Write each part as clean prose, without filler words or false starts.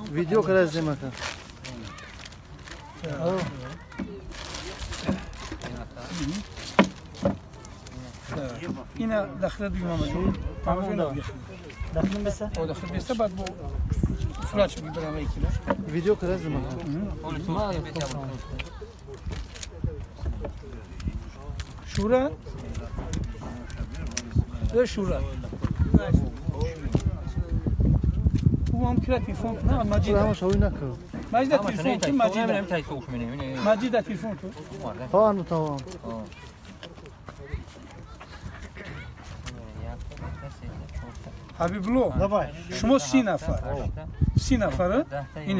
Видео кара земака. Ина дахла дуймамаду. Дахлым беса? О, дахлы беса баъд бо сурат шуд бирама икила. Видео кара земака. Шура? Э шура. Ӯ кира телефон на Маҷида. Ҳама шавӣ накар. Маҷида телефон ки Маҷида. Маҷида телефон ту. Ҳа, ну тамом. Ҳабибулло, шумо 30 нафар. 30 нафар, ин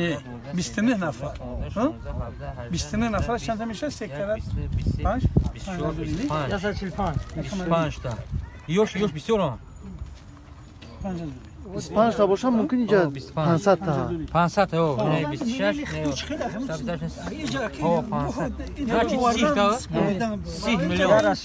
29 нафар. 29 нафар чанд мешавад? Се карат 5? 145. 25 та. Ёш, ёш бисёр он. 25 та бошам мумкин инҷа 500 та. 500 та, о, не 26, не 126. О, 500. Значит, 30 та. 30 миллион.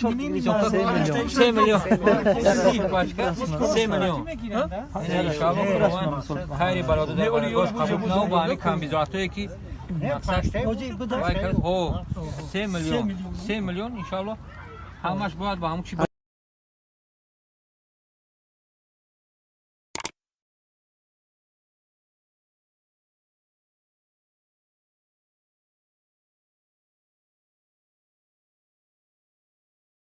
3 миллион. 30 пачка, 3 миллион. Иншоалло Худованд хайри бародарон баргош қабул кунад ва ҳамин камбизоатое ки мақсад вай кард, о, 3 миллион. 3 миллион иншоалло ҳамаш бояд ба ҳамон чи.